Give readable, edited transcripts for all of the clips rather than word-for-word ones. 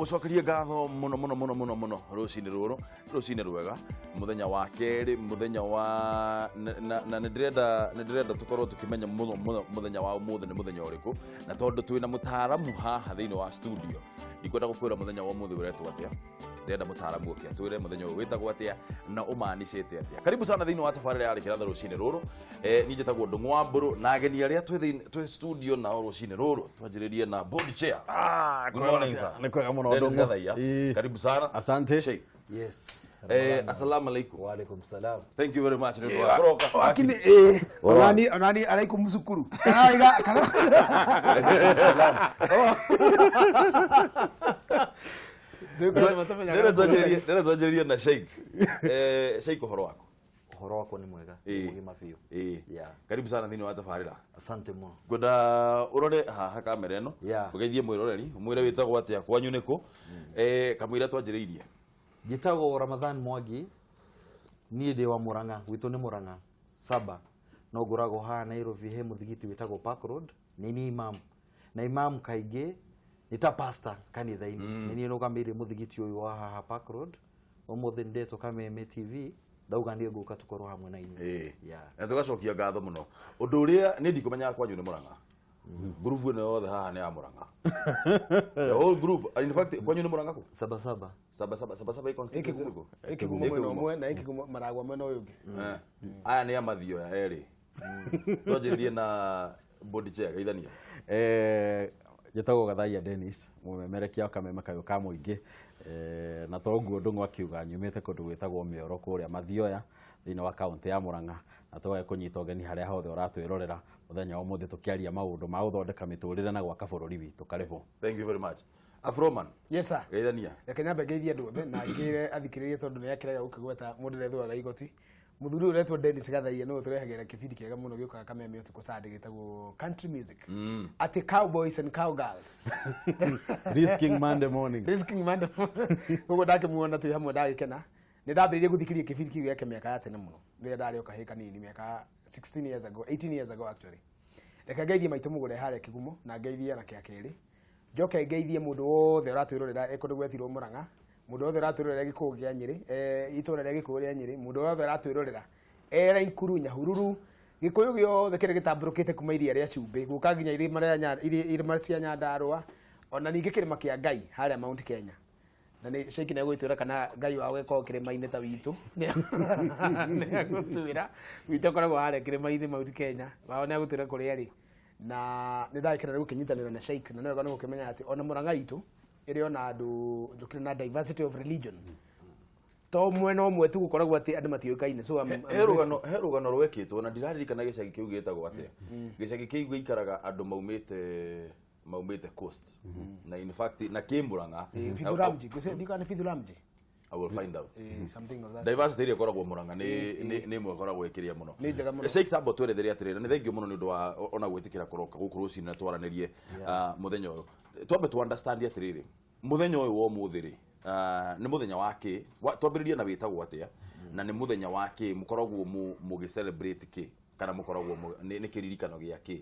Ngũgũcokeria ngatho mũno mũno mũno mũno mũno rũcinĩ rũrũ, rũcinĩ rwega, mũthenya wa kerĩ, mũthenya wa na nĩ ndĩrenda tũkorwo tũkĩmenya mũno mũno mũthenya wa ũmũthĩ nĩ mũthenya ũrĩkũ, na tondũ twĩna mũtaaramu haha thĩinĩ wa studio, ndikwenda gũkwĩra mũthenya wa ũmũthĩ ũretwo atĩa. Ndĩrenda mũtaaramu oke atwĩre mũthenya ũyũ wĩtagwo atĩa na ũmanicĩte atĩa. Karibu sana thĩinĩ wa tabarĩra ya Rĩkĩra Tha rũcinĩ rũrũ. Niĩ njĩtagwo Ndũng'ũ wa Mbũrũ, na ageni arĩa twĩ studio nao rũcinĩ rũrũ, twanjĩrĩrie na board chair. Good morning, sir. Nĩ kwega mũno, Dennis Ndũng'ũ. Gathaiya. Ĩĩ. Karibu sana. Asante. Sheikh. Yes. Assalamu alaikum. Wa alaikum salam. Thank you very much nĩ ũndũ wa kũroka. Wakini onani alaikum cukuru kana waiga kana. Ndĩrenda twanjĩrĩrie na Sheikh. Sheikh, ũhoro waku? Ũhoro wakwa nĩ mwega. Mũgima biũ. Yeah. Karibu sana thĩinĩ wa tabarĩra. Asante mũno. Ngwenda ũrore haha kamera ĩno, ũgeithie mwĩroreri, ũmwĩre wĩtagwo atĩa, kwanyu nĩkũ, kamũira twanjĩrĩirie. Njĩtagwo Ramadhan Mwangi. Niĩ ndĩ wa Murang'a, gwitũ nĩ Murang'a Saba. No ngoragwo haha Nairobi he mũthigiti wĩtagwo Park Road. Nĩ niĩ imam. Na imam kaingĩ nĩ ta pastor kanitha-inĩ. Nĩ niĩ nũgamĩrĩire mũthigiti ũyũ wa haha Park Road. Ũmũthĩ ndetwo Kameme TV, ndauga niĩ ngũka tũkorwo hamwe na inyuĩ. Yeah. Na tũgacokia ngatho mũno. Ũndũ ũrĩa niĩ ndikũmenyaga, kwanyu nĩ Murang'a. Group ĩno yothe haha nĩ ya Murang'a. The whole group. In fact, kwanyu nĩ Murang'a kũ? Saba Saba. Saba Saba, Saba Saba ĩ constituency ĩrĩkũ? Ĩkĩgumo mwena ũmwe na ĩkĩgumo maragwa mwena ũyũ ũngĩ. Aya nĩ amathioya erĩ. Twanjĩrĩrie na board chair, geithania. Njĩtagwo Gathaiya Dennis, mũmemerekia wa Kameme Kayũ ka Mũingĩ. Na toguo Ndũng'ũ akiuga, nyumĩte kũndũ gwĩtagwo Mĩoro kũrĩa Mathioya thĩinĩ wa kaũntĩ ya Murang'a, na tũgage kũnyita ũgeni harĩa hothe ũratwĩrorera mũthenya wa ũmũthĩ tũkĩaria maũndũ ma gũthondeka mĩtũrĩre na gwaka bũrũri witũ. Karibu. Thank you very much. Afroman. Yes, sir. Geithania. Reke nyambe ngeithie andũ othe na ngĩre athikĩrĩrie, tondũ nĩ akĩrega gũkĩgweta mũndũ ũrĩa igoti. Mũthuri ũyũ ũretwo Dennis Gathaiya nĩwe ũtũrehagĩra kĩbindi kĩega mũno gĩũkaga Kameme ũtukũ Sunday gĩtagwo Country Music, atĩ cowboys and cowgirls. Risking Monday morning. Risking Monday. Koguo ndakĩmuona twĩ hamwe ndagĩkena. Nĩ ndambĩrĩirie gũthikĩrĩria kĩbindi kĩu gĩake mĩaka ya tene mũno, rĩrĩa ndarĩ o kahĩĩ kanini, mĩaka 16 years ago, 18 years ago actually. Reke ngeithie maitũ mũgũre harĩa Kĩgumo, na ngeithie anake a kerĩ, njoke ngeithie mũndũ wothe ũratwĩrorera e kũndũ gwetirwo Mũrang'a, mũndũ wothe ũratwĩrorera Gĩkũyũ kĩa Nyĩrĩ, itũra rĩa Gĩkũyũ rĩa Nyĩrĩ, mũndũ wothe ũratwĩrorera era Ikuru, Nyahururu, Gĩkũyũ gĩothe kĩrĩa gĩtambũrũkĩte kuma iria rĩa Cumbĩ gũka nginya irĩma rĩa irĩma cia Nyandarũa, ona ningĩ kĩrĩma kĩa Ngai harĩa Mount Kenya. Na nĩ Sheikh nĩ egũgĩtwĩra kana Ngai wao gĩkoragwo kĩrĩma-inĩ ta witũ. Nĩ egũtwĩra witũ akoragwo harĩa kĩrĩma-inĩ Mount Kenya, wao nĩ egũtwĩra kũrĩa arĩ. Na nĩ ndagĩkena nĩ gũkĩnyitanĩra na Sheikh, na nĩ wega nĩ gũkĩmenya atĩ ona Murang'a itũ ĩrĩ ona andũ njũkĩrĩ na diversity of religion, to mwena ũmwe tu gũkoragwo atĩ andũ matiũĩkaine. So I'm He rũgano rwekĩtwo na ndiraririkana gĩcagi kĩu gĩtagwo atĩa. Gĩcagi kĩu gĩikaraga andũ maumĩte coast, na in fact na kĩ Murang'a. Fithuramji, ndikana nĩ Fithuramji. I will find out. Something of that. Diversity ĩrĩa ĩkoragwo Murang'a nĩ ĩmwe ĩkoragwo ĩkĩrĩa mũno. Nĩ njega mũno. Sheikh, tambo twerethere atĩrĩrĩ, na nĩ thengio mũno nĩ ũndũ wa ona gwĩtĩkĩra kũroka gũkũ rũcinĩ na twaranĩrie mũthenya ũyũ. Twambe tu understand atĩrĩrĩ, mũthenya ũyũ wa ũmũthĩ rĩ, nĩ mũthenya wa kĩ? Twambĩrĩrie na wĩtagwo atĩa, na nĩ mũthenya wa kĩ? Mũkoragwo mũgĩ celebrate kĩ, kana mũkoragwo nĩ kĩririkano gĩa kĩ?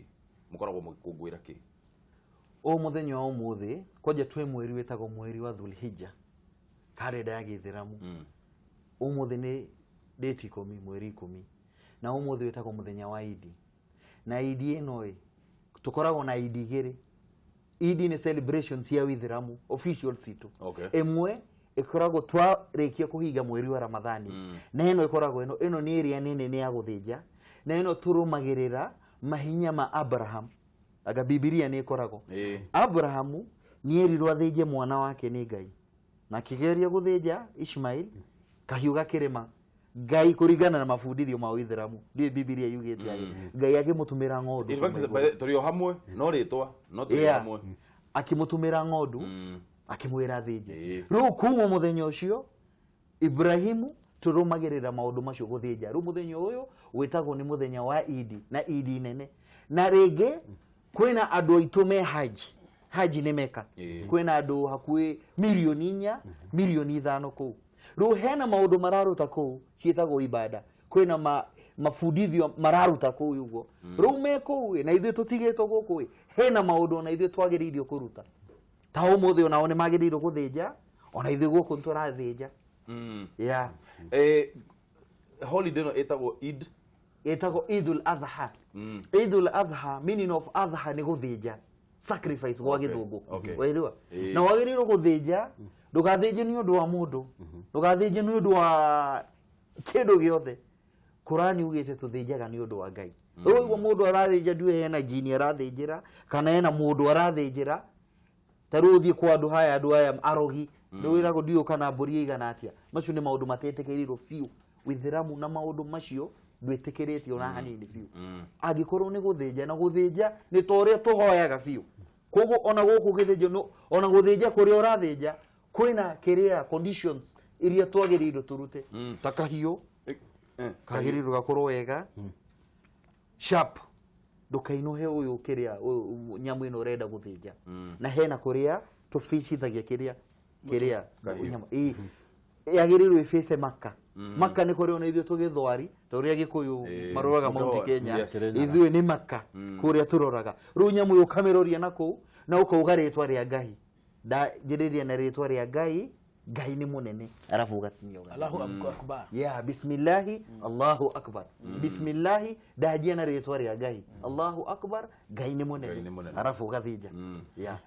Mũkoragwo mũgĩkũngũĩra kĩ? Ũyũ mũthenya wa ũmũthĩ, kwanja twĩ mweri wĩtagwo mweri wa Dhulhijja, karenda ya gĩithĩramu. Ũmũthĩ nĩ date 10, mweri 10, na ũmũthĩ wĩtagwo mũthenya wa Idi. Na Idi ĩno ĩ, tũkoragwo na Idi igĩrĩ. Idi nĩ celebration cia wĩithĩramu official citũ. Ĩmwe ĩkoragwo twarĩkia kũhinga mweri wa Ramadhani, na ĩno ĩkoragwo ĩno nĩ ĩrĩa nene, nĩ ya gũthĩnja, na ĩno tũrũmagĩrĩra mahinya ma Abraham. Anga Bibilia nĩ ĩkoragwo Abrahamu nĩ erirwo athĩnje mwana wake nĩ Ngai, na akĩgeria gũthĩnja Ishmael, kahiũ gakĩrĩma Ngai kũringana na mabundithio ma ũithĩramu. Ndiũĩ Bibilia yugĩte atĩ Ngai akĩmũtũmĩra ng'ondu In fact, kuma igũrũ. Tũrĩ o hamwe no rĩtwa no tũrĩ o hamwe. Akĩmũtũmĩra ng'ondu, akĩmwĩra thĩnje. Rĩu kuma mũthenya ũcio Ibrahimu tũrũmagĩrĩra maũndũ macio gũthĩnja. Rĩu mũthenya ũyũ wĩtagwo nĩ mũthenya wa Idi, na Idi nene. Na rĩngĩ kwĩna andũ aitũ me haji. Haji nĩ Meka. Kwĩna andũ hakuhĩ 4 mirioni, 5 mirioni kũu. Rĩu hena maũndũ mararuta kũu ciĩtagwo ibada. Kwĩna mabundithio mararuta kũu ũguo. Rĩu me kũu ĩ, na ithuĩ tũtigĩtwo gũkũ ĩ, hena maũndũ ona ithuĩ twagĩrĩirio kũruta. Ta ũmũthĩ onao nĩ magĩrĩirwo gũthĩnja, ona ithuĩ gũkũ nĩ tũrathĩnja. Yeah. Holiday ĩno ĩtagwo Eid. Ĩtagwo Idul Adha. Idul Adha, meaning of Adha nĩ gũthĩnja, sacrifice gwa gĩthũngũ. Waelewa? Na wagĩrĩirwo gũthĩnja, ndũgathĩnje nĩ ũndũ wa mũndũ, ndũgathĩnje nĩ ũndũ wa kĩndũ gĩothe. Kũrani ugĩte tũthĩnjaga nĩ ũndũ wa Ngai. Rĩu ũguo mũndũ arathĩnja, ndiũĩ hena jini arathĩnjĩra kana hena mũndũ arathĩnjĩra. Ta rĩu ũthiĩ kwa andũ haya, andũ aya arogi nĩ wĩragwo ndiũĩ kana mbũri ĩigana atĩa. Macio nĩ maũndũ matetĩkĩrirwo biũ Withiramu, na maũndũ macio ndwĩtĩkĩrĩtio na hanini biũ. Angĩkorwo nĩ gũthĩnja, na gũthĩnja nĩ ta ũrĩa tũhoyaga biũ. Koguo ona gũkũ gĩthĩnjo ona gũthĩnja kũrĩa ũrathĩnja kwĩna kĩrĩa conditions iria twagĩrĩirwo tũrute, ta kahiũ kagĩrĩirwo gakorwo wega sharp, ndũkainũhe ũyũ kĩrĩa ũyũ nyamũ ĩno ũrenda gũthĩnja. Na hena kũrĩa tũbicithagia kĩrĩa kĩrĩa Kahiũ. nyama ĩ yagĩrĩirwo ĩbĩce Maka. Maka nĩ kũrĩa ona ithuĩ tũgĩthwari, ta ũrĩa Gĩkũyũ maroraga Mount Mũkahoya. Kenya. Kĩrĩnyaga. Ithuĩ nĩ Maka kũrĩa tũroraga. Rĩu nyamũ ĩyo ũkamĩroria na kũu na ũkauga rĩtwa rĩa Ngai, ndanjĩrĩria na rĩtwa rĩa Ngai, Ngai nĩ mũnene, arabu ũgatinia ũgathiĩ. Allahu akbar. Ya bismillahi Allahu akbar, bismillahi, ndanjia na rĩtwa rĩa Ngai, Allahu akbar, Ngai nĩ Ngai nĩ mũnene, mũnene. arabu ũgathĩnja. Yeah.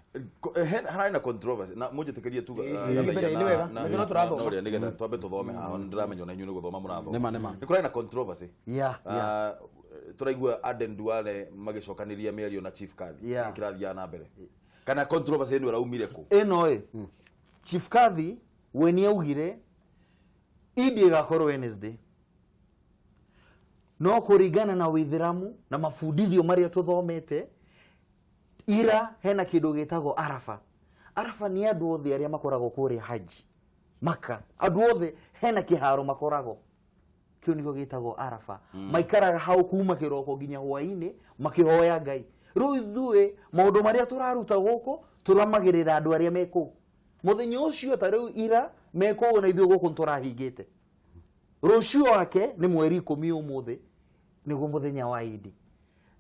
Hararĩ na controversy na mũnjĩtĩkĩrie tu. Mbere, nĩ wega. Nĩkĩo no tũrathoma. Ũrĩa nĩgetha twambe tũthome haha, nĩ ndĩramenya ona inyuĩ nĩ gũthoma mũrathoma. Nĩma, nĩma. Nĩ kũrarĩ na controversy. Yeah. Tũraigua Aden Duale magĩcokanĩria mĩario na Chief Kadhi. Nĩ kĩrathiaga na mbere kana controversy ĩno ĩraumire kũ? Ĩno ĩ Chief Kadhi we nĩ augire Idi ĩgakorwo Wednesday, no kũringana na Wĩithĩramu na mabundithio marĩa tũthomete ira, hena kĩndũ gĩtagwo Arafa. Arafa nĩ andũ othe arĩa makoragwo kũrĩa haji Maka, andũ othe hena kĩharo makoragwo kĩu nĩkĩo gĩtagwo Arafa. Maikaraga hau kuma kĩroko nginya hwaĩ-inĩ makĩhoya Ngai. Rĩu ithuĩ maũndũ marĩa tũraruta gũkũ tũramagĩrĩra andũ arĩa me kũu mũthenya ũcio. Ta rĩu ira me kũu na ithuĩ gũkũ nĩtũrahingĩte. Rũciũ wake nĩ mweri 10, ũmũthĩ nĩguo mũthenya wa Idi.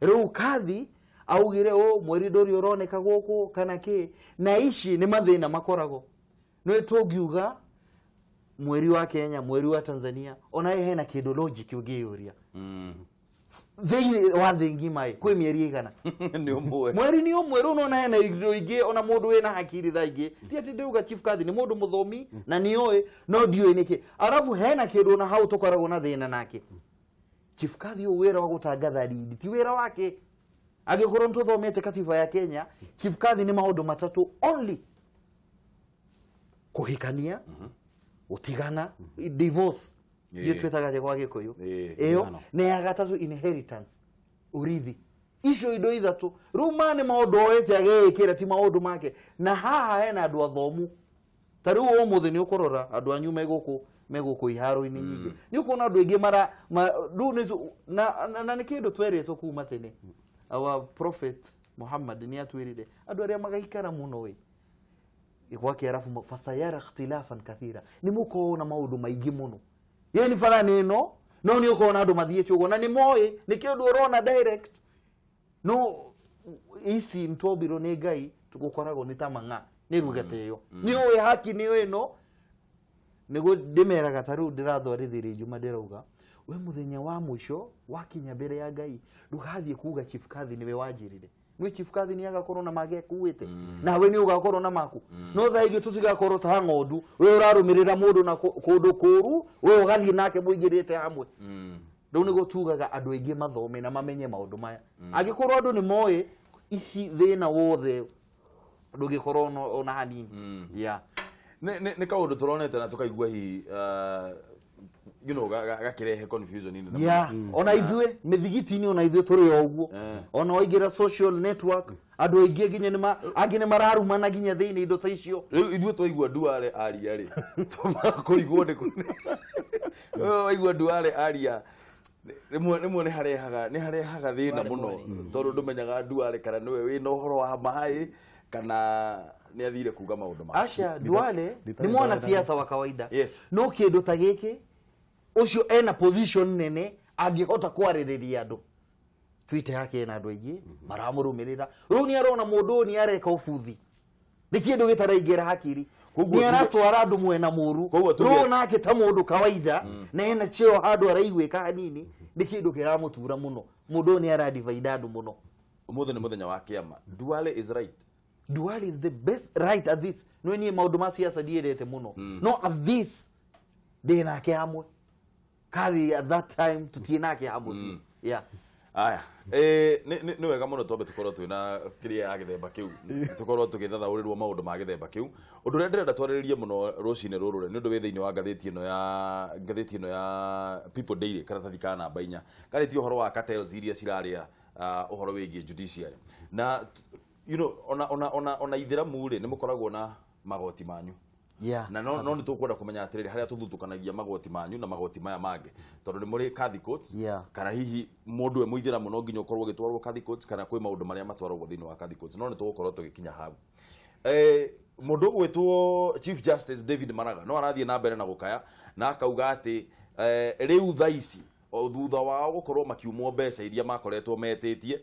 Rĩu Kathi augire ũ mweri ndũrĩ ũroneka gũkũ kana kĩ, na ici nĩ mathĩna makoragwo. Nĩ tũngiuga mweri wa Kenya, mweri wa Tanzania, ona hena kĩndũ logic ũngĩyũria thĩinĩ wa thĩ ng'ima ĩ kwĩ mĩeri ĩigana? Nĩ ũmwe. Mweri nĩ ũmwe. Rĩu nona hena indo ingĩ, ona mũndũ wĩna hakiri thaa ingĩ ti atĩ ndĩuga Chief Kadhi nĩ mũndũ mũthomi na nĩ oĩ, no ndiũĩ nĩkĩ. Arabu hena kĩndũ ona hau tũkoragwo na thĩna nake Chief Kadhi. Ũyũ wĩra wa gũtangatha rindi ti wĩra wake. Angĩkorwo nĩ tũthomete katiba ya Kenya, Chief Kadhi nĩ maũndũ matatũ only: kũhikania, gũtigana, divorce ithuĩ twĩtaga atĩa kwa Gĩkũyũ? Ĩyo. Tigano. Na ya gatatũ inheritance, urithi. Icio indo ithatũ. Rĩu ma nĩ maũndũ oete ageĩkĩra, ti maũndũ make. Na haha hena andũ athomu. Ta rĩu ũmũthĩ nĩ ũkũrora andũ anyu megũkũ megũkũ iharo-inĩ nyingĩ, nĩ ũkuona andũ aingĩ mara rĩu nĩ na nĩ kĩndũ twerĩtwo kuma tene. Our prophet Muhammad nĩ atwĩrire andũ arĩa magaikara mũno ĩ gwa Kĩarabu fasayara ikhtilafan kathira, nĩ mũkona maũndũ maingĩ mũno. Yani bara nĩ ĩno, no nĩ ũkona andũ mathiĩte ũguo na nĩ moĩ nĩ kĩndũ ũrona direct. No ici nĩtwombirwo nĩ Ngai gũkoragwo nĩ ta mang'a nĩ ruga ta ĩyo, nĩ ũĩ haki nĩ ĩno. Nĩguo ndĩmeraga, ta rĩu ndĩrathwarithĩria Juma, ndĩrauga we mũthenya wa mũico wakinya mbere ya Ngai, ndũgathiĩ kuga Chief Kadhi nĩwe wanjĩrire. Nĩ Chief Kadhi nĩ agakorwo na make akuĩte, nawe nĩ ũgakorwo na maku. No thaa ingĩ tũtigakorwo ta ng'ondu, we ũrarũmĩrĩra mũndũ na kũndũ kũru, we ũgathiĩ nake mũingĩrĩte hamwe. Rĩu nĩguo tugaga andũ aingĩ mathome na mamenye maũndũ maya. Angĩkorwo andũ nĩ moĩ ici, thĩna wothe ndũngĩkorwo ona hanini. Yeah. Nĩ kaũndũ tũronete na tũkaigua hihi gakĩrehe confusion nene. Yeah. Ona ithuĩ mĩthigiti-inĩ, ona ithuĩ tũrĩ o ũguo. Ona waingĩra social network, andũ aingĩ nginya nĩ angĩ nĩ mararumana nginya thĩinĩ indo ta icio. Rĩu ithuĩ twaigua Duale aria rĩ, kũrigwo nĩ waigua Duale aria rĩmwe nĩ harehaga thĩna mũno, tondũ ndũmenyaga Duale kana nĩwe wĩna ũhoro wa maĩ kana nĩ athire kuga maũndũ make. Aca, Duale nĩ mwana siasa wa kawaida. No kĩndũ ta gĩkĩ, ũcio ena position nene, angĩhota kwarĩrĩria andũ. Twitter yake ena andũ aingĩ maramũrũmĩrĩra. Rĩu nĩ arona mũndũ ũyũ nĩ areka ũbuthi. Nĩ kĩndũ gĩtaraingĩra hakiri. Koguo Nĩ aratwara andũ mwena mũru. Koguo tuge- Rĩu nake ta mũndũ kawaida na ena cheo handũ araiguĩka hanini, nĩ kĩndũ kĩramũtura mũno. Mũndũ ũyũ nĩ aradivaida andũ mũno. Ũmũthĩ nĩ mũthenya wa kĩama. Duale is right. Duale is the best right at this. No niĩ maũndũ ma siasa ndiendete mũno, no at this ndĩ nake hamwe. Kathi at that time tũtiĩ nake hamwe biũ. Yeah. Aya, nĩ wega mũno twambe tũkorwo twĩna kĩrĩa ya gĩthemba kĩu, tũkorwo tũgĩthathaũrĩrwo maũndũ ma gĩthemba kĩu. Ũndũ ũrĩa ndĩrenda twarĩrĩrie mũno rũcinĩ rũrũ rĩ, nĩ ũndũ wĩ thĩinĩ wa ngathĩti ĩno ya People Daily, karatathi ka namba 4, karĩtie ũhoro wa cartels iria cirarĩa ũhoro wĩgiĩ judiciary na ona ithĩramu rĩ, nĩ mũkoragwo na magoti manyu. Na no nĩ tũkwenda kũmenya atĩrĩrĩ, harĩa tũthutũkanagia magoti manyu na magoti maya mangĩ, tondũ nĩ mũrĩ Kadhi Courts. Kana hihi mũndũ we mũithĩramu no nginya ũkorwo ũgĩtwarwo Kadhi Courts, kana kwĩ maũndũ marĩa matwaragwo thĩinĩ wa Kadhi Courts? No nĩ tũgũkorwo tũgĩkinya hau. Mũndũ ũgwĩtwo Chief Justice David Maraga no arathiĩ na mbere na gũkaya na akauga atĩ rĩu thaa ici, o thutha wao gũkorwo makiumwo mbeca iria makoretwo metĩtie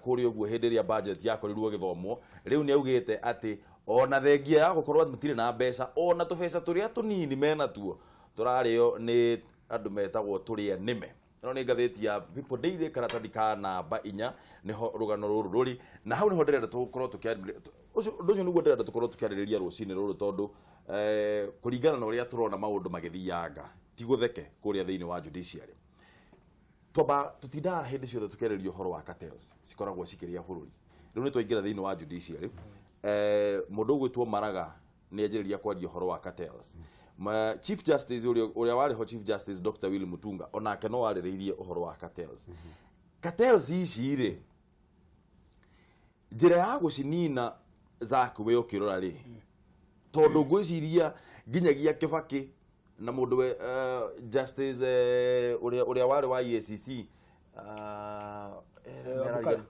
kũrĩa ũguo hĩndĩ ĩrĩa budget yakorirwo ĩgĩthomwo, rĩu nĩ augĩte atĩ ona thengia ya gũkorwo matirĩ na mbeca, ona tũbeca tũrĩa tũnini menatuo tũrarĩo nĩ andũ metagwo tũrĩa nĩme. Ĩno nĩ ngathĩti ya People Daily, karatathi ka namba 4, nĩho rũgano rũrũ rũrĩ, na hau nĩho ndĩrenda tũkorwo tũkĩarĩrĩria ũcio. Ũndũ ũcio nĩguo ndĩrenda tũkorwo tũkĩarĩrĩria rũcinĩ rũrũ, tondũ kũringana na ũrĩa tũrona maũndũ magĩthianga, ti gũtheke kũrĩa thĩinĩ wa judiciary. Twamba tũtindaga hĩndĩ ciothe tũkĩarĩrĩria ũhoro wa cartels cikoragwo cikĩrĩa bũrũri. Rĩu nĩ twaingĩra thĩinĩ wa judiciary. Mũndũ ũgwĩtwo Maraga nĩ anjĩrĩria kwaria ũhoro wa cartels. Chief Justice ũrĩa warĩ ho, Chief Justice Dr. Willy Mutunga, onake no arĩrĩirie ũhoro wa cartels. Cartels ici rĩ, njĩra ya gũcinina, Zack, we ũkĩrora rĩ, tondũ ngwĩciria nginyagia Kĩbakĩ na mũndũ we Justice ũrĩa warĩ wa EACC Abukari.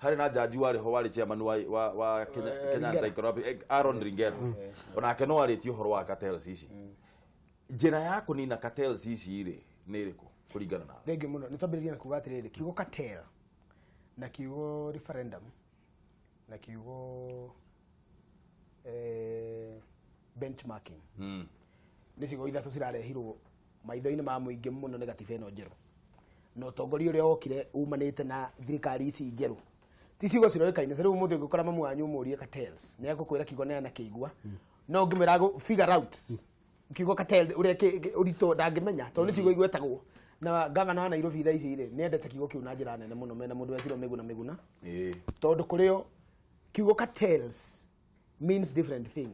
Harĩ na jaji warĩ ho, warĩ chairman wa Kenya, Kenya Ringera. Anti-Corruption, Aaron Ringera, onake no arĩtie ũhoro wa cartels ici. Njĩra ya kũnina cartels ici rĩ, nĩ ĩrĩkũ kũringana na Thengiũ mũno. Nĩ twambĩrĩrie na kuga atĩrĩrĩ, kiugo cartel na kiugo referendum na kiugo benchmarking nĩ ciugo ithatũ cirarehirwo maitho-inĩ ma mũingĩ mũno nĩ gatiba ĩno njerũ na ũtongoria ũrĩa wokire umanĩte na thirikari ici njerũ. Ti ciugo ciroĩkaine. Ta rĩu ũmũthĩ ũngĩkora mamu wanyu ũmũrie cartels, nĩ egũkwĩra kiugo nĩ anakĩigua, no ũngĩmwĩra figure out kiugo cartel ũrĩa ũritũ, ndangĩmenya, tondũ nĩ ciugo igwetagwo na gavana wa Nairobi thaa ici rĩ, nĩ endete kiugo kĩu na njĩra nene mũno, mena mũndũ wetirwo Mĩguna Mĩguna, tondũ kũrĩo kiugo cartels means different thing.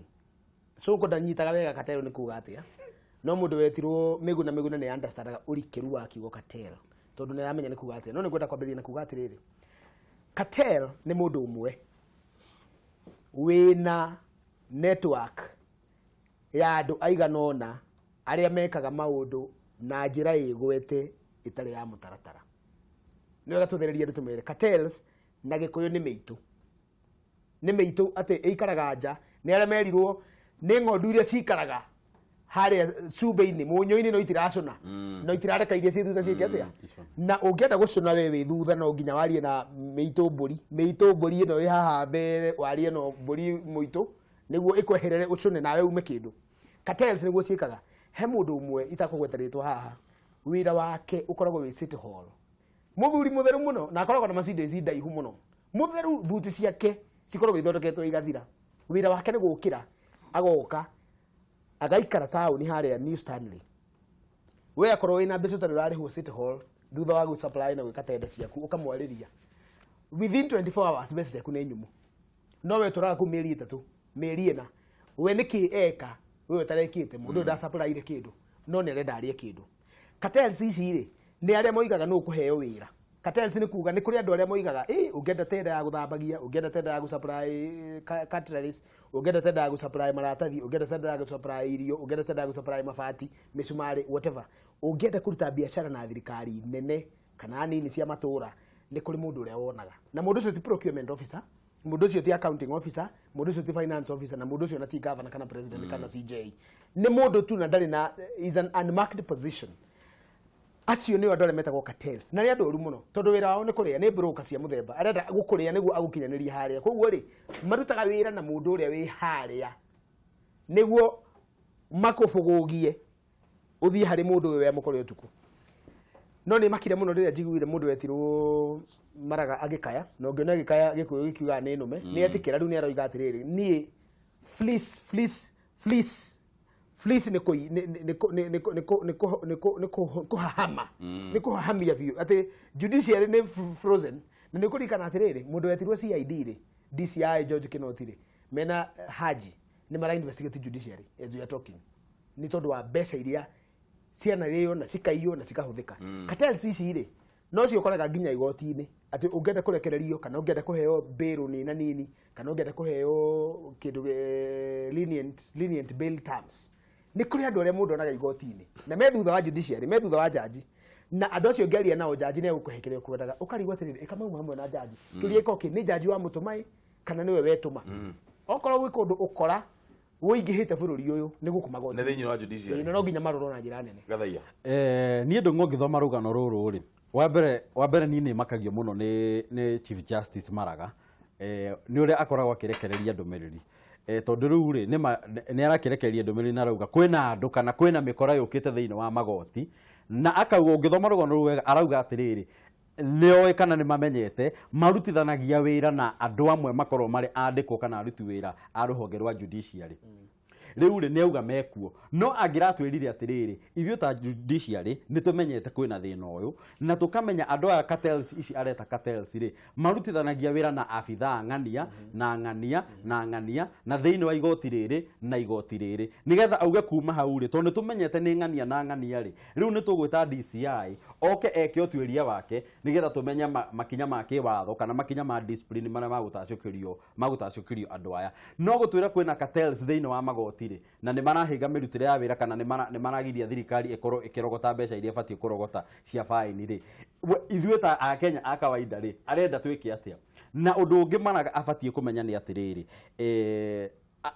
So ko ndanyitaga wega cartel nĩ kuga atĩa, no mũndũ wetirwo Mĩguna Mĩguna nĩ understandaga ũrikĩru wa kiugo cartel, tondũ nĩ aramenya nĩ kuga atĩa. No nĩ ngwenda kwambĩrĩria na kuga atĩrĩrĩ, cartel nĩ mũndũ ũmwe wĩna network ya andũ aigana ũna arĩa mekaga maũndũ na njĩra ĩgwete ĩtarĩ ya mũtaratara. Nĩ wega tũthererie andũ tũmere cartels na Gĩkũyũ nĩ mĩitũ, nĩ mĩitũ atĩ ĩikaraga nja, nĩ arĩa merirwo nĩ ng'ondu iria cikaraga harĩa cumbĩ-inĩ mũnyũ-inĩ, no itiracũna, no itirareka iria ciĩ thutha ciĩke atĩa. Na ũngĩenda gũcũna we wĩ thutha, no nginya warie na mĩitũ mbũri, mĩitũ mbũri ĩno ĩ haha mbere, warie no mbũri mũitũ nĩguo ĩkweherere ũcũne nawe ume kĩndũ. Cartels nĩguo ciĩkaga. He mũndũ ũmwe itakũgweta rĩtwa haha, wĩra wake ũkoragwo wĩ City Hall, mũthuri mũtheru mũno, na akoragwo na Mercedes ndaihu mũno, mũtheru, thuti ciake cikoragwo ithondeketwo igathira. Wĩra wake nĩ gũkĩra agoka agaikara taũni harĩa New Stanley. We akorwo wĩna mbeca ũtarĩ ũrarĩhwo City Hall thutha wa gũ-supply na gwĩka tenda ciaku, ũkamwarĩria, within 24 hours mbeca ciaku nĩ nyumu. No we tũraga kũu mĩeri 3, mĩeri 4. We nĩkĩ eka we ũtarekĩte? Mũndũ ũyũ ndasupplyire kĩndũ, no nĩ arenda arĩe kĩndũ. Cartels ici rĩ, nĩ arĩa moigaga nũ ũkũheo wĩra. Cartels nĩ kuga nĩ kũrĩ andũ arĩa moigaga ĩ ũngĩenda tenda ya gũthambagia, ũngĩenda tenda ya gũsupply cutleries, ũngĩenda tenda ya gũsupply maratathi, ũngĩenda tenda ya gũsupply irio, ũngĩenda tenda ya gũsupply mabati, mĩcumarĩ, whatever, ũngĩenda kũruta biacara na thirikari nene kana nini cia matũra, nĩ kũrĩ mũndũ ũrĩa wonaga, na mũndũ ũcio ti procurement officer, mũndũ ũcio ti accounting officer, mũndũ ũcio ti finance officer, na mũndũ ũcio na ti governor kana president kana CJ. Nĩ mũndũ tu na ndarĩ na, is an unmarked position. Acio nĩo andũ arĩa metagwo cartels, na nĩ andũ oru mũno, tondũ wĩra wao nĩ kũrĩa, nĩ broker cia mũthemba, arenda gũkũrĩa nĩguo agũkinyanĩrie harĩa. Koguo rĩ, marutaga wĩra na mũndũ ũrĩa wĩ harĩa nĩguo makũbũgũgie ũthiĩ harĩ mũndũ ũyũ wamũkore ũtukũ. No nĩ makire mũno rĩrĩa njiguire mũndũ wetirwo Maraga agĩkaya, na ũngĩona agĩkaya Gĩkũyũ gĩkiugaga nĩ nũme, nĩ etĩkĩra rĩu, nĩ aroiga atĩrĩrĩ, niĩ fleece fleece fleece fleece nĩ kũi- nĩ- nĩ- nĩ kũ- nĩ- nĩ kũ- nĩ kũ- nĩ kũ- nĩ kũ- nĩ kũ- kũhahama, nĩ kũhahamia biũ atĩ judiciary nĩ frozen. Na nĩ ũkũririkana atĩrĩrĩ, mũndũ wetirwo CID rĩ, DCI George Kinoti rĩ, mena Haji nĩ mara investigate judiciary as we are talking, nĩ tondũ wa mbeca iria cianarĩo na cikaiywo na cikahũthĩka. Cartels ici rĩ, no cio ũkoraga nginya igoti-inĩ, atĩ ũngĩenda kũrekererio kana ũngĩenda kũheo bail nina nini kana ũngĩenda kũheo kĩndũ lenient bail terms, nĩ kũrĩ andũ arĩa mũndũ onaga igoti-inĩ na me thutha wa judiciary, me thutha wa jaji, na andũ acio ũngĩaria nao, jaji nĩ egũkũhe kĩrĩa ũkwendaga. Ũkarigwo atĩrĩrĩ, ĩka mauma hamwe na jaji, kĩũria gĩkorwo kĩ nĩ jaji wa mũtũma ĩ kana nĩwe wetũma. Okorwo gwĩ kũndũ ũkora wũingĩhĩte bũrũri ũyũ nĩ gũkũ nĩ magoti thĩinĩ wa judiciary. Na no nginya marorwo na njĩra nene. Gathaiya. Niĩ ndũng'o ngĩthoma rũgano rũrũ rĩ, wa mbere niĩ nĩ makagio mũno nĩ Chief Justice Maraga, nĩ ũrĩa akoragwo akĩrekereria ndũmĩrĩri, tondũ rĩu rĩ nĩ arakĩrekereria ndũmĩrĩri na arauga kwĩna andũ kana kwĩna mĩkora yũkĩte thĩinĩ wa magoti, na akauga ũngĩthoma rũgano rũu wega arauga atĩrĩrĩ, nĩoĩ kana nĩ mamenyete marutithanagia wĩra na andũ amwe makorwo marĩ andĩkwo kana aruti wĩra a rũhonge rwa judiciary. Rĩu rĩ, nĩ auga mekuo, no angĩratwĩrire atĩrĩrĩ, ithuĩ ta judiciary nĩ tũmenyete kwĩna thĩna ũyũ na tũkamenya andũ aya cartels ici areta cartels rĩ marutithanagia wĩra na abithaa ng'ania na ng'ania na ng'ania na thĩinĩ wa igoti rĩrĩ na igoti rĩrĩ, nĩgetha auge kuma hau rĩ, tondũ nĩ tũmenyete nĩ ng'ania na ng'ania rĩ, rĩu nĩ tũgwĩta DCI oke eke ũtuĩria wake nĩgetha tũmenye makinya ma kĩwatho kana makinya ma discipline marĩa magũtacũkĩrio andũ aya. No gũtwĩra kwĩna cartels thĩinĩ wa magoti rĩ, na nĩ marahĩnga mĩrutĩre ya wĩra kana nĩ maragiria thirikari ĩkorwo ĩkĩrogota mbeca iria ĩbatiĩ kũrogota cia baĩni rĩ, ithuĩ ta akenya a kawaida rĩ, arenda twĩke atĩa? Na ũndũ ũngĩ Maraga abatiĩ kũmenya nĩ atĩrĩrĩ,